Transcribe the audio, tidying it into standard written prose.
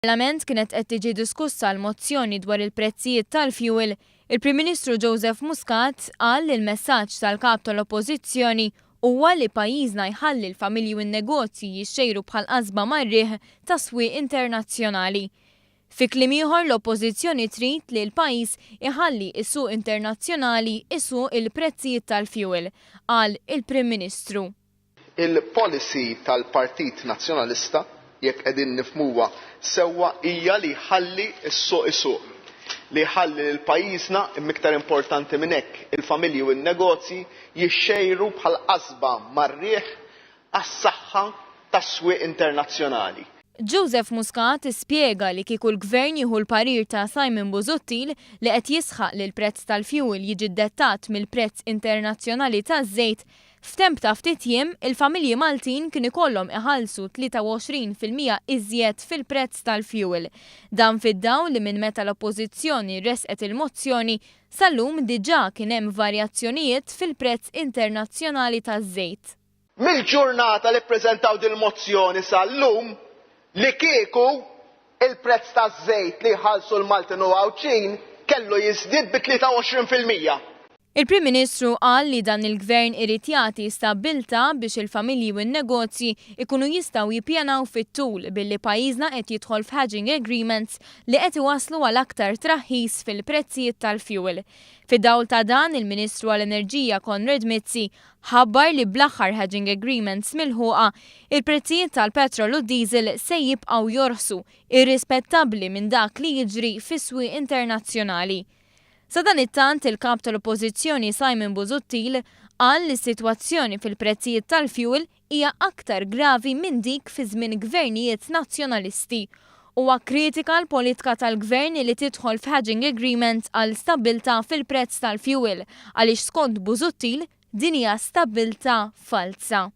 Parlament kienet qed tiġi diskussa l-mozzjoni dwar il-prezzijiet tal-fjuwil, il-Prim Ministru Joseph Muscat qal li l-messaġġ tal-Kap tal-Oppożizzjoni huwa li pajjiżna jħalli l-familji u n-negozji jixxejru bħal qasba mar-riħ ta' swieq internazzjonali. Fi kliem ieħor l-Oppożizzjoni trid li l-pajjiż iħalli s-suq internazzjonali jsuq il-prezzijiet tal-fjuwil, qal il-Prim Ministru. Il-policy tal-Partit Nazzjonalista, jekk qegħdin nifhmuha sewwa, hija li jħalli s-suq isuq. Li jħalli lil pajjiżna, imma iktar importanti minn hekk, il-familji u n-negozji, jixxejru bħal qasba mar-riħ għas-saħħa tas-swieq internazzjonali. Joseph Muscat spjega li kieku l-Gvern jieħu l-parir ta' Simon Busuttil li qed jisħaq li l-prezz tal-fjuwil jiġi ddettat mill-prezz internazzjonali taż-żejt, f'temp ta' ftit jiem il-familji Maltin kien ikollhom iħallsu 23% iżjed fil-prezz tal-fjuwil. Dan fid-dawl li minn meta l-Oppożizzjoni ressqet il-mozzjoni sal-lum diġà kien hemm varjazzjonijiet fil-prezz internazzjonali taż-żejt. Mill-ġurnata li ppreżentaw dil-mozzjoni sal-lum, li kieku, il-prezz taż-żejt li jħallsu l-Maltin u Għawdxin kellu jiżdied bi 23%. Il-Prim Ministru qal li dan il-Gvern irid jagħti stabbiltà biex il-familji u n-negozji jkunu jistgħu jippjanaw fit-tul billi pajjiżna qed jidħol f'hedging agreements li qed iwasslu għal aktar traħħis fil-prezzijiet tal-fjuwil. Fid-dawl ta' dan, il-Ministru għall-Enerġija Konrad Mizzi ħabbar li bl-aħħar hedging agreements milħuqa, il-prezzijiet tal-petrol u d-diesel se jibqgħu jorħsu, irrispettabbli minn dak li jiġri fis-swieq internazzjonali. Sadanittant, il-Kap tal-Oppożizzjoni Simon Busuttil qal li s-sitwazzjoni fil-prezzijiet tal-fjuwil hija aktar gravi minn dik fi żmien gvernijiet Nazzjonalisti. Huwa kkritika l-politka tal-Gvern li tidħol f'hedging agreement għal stabbiltà fil-prezz tal-fjuwil għaliex skont Busuttil din hija stabbiltà falza.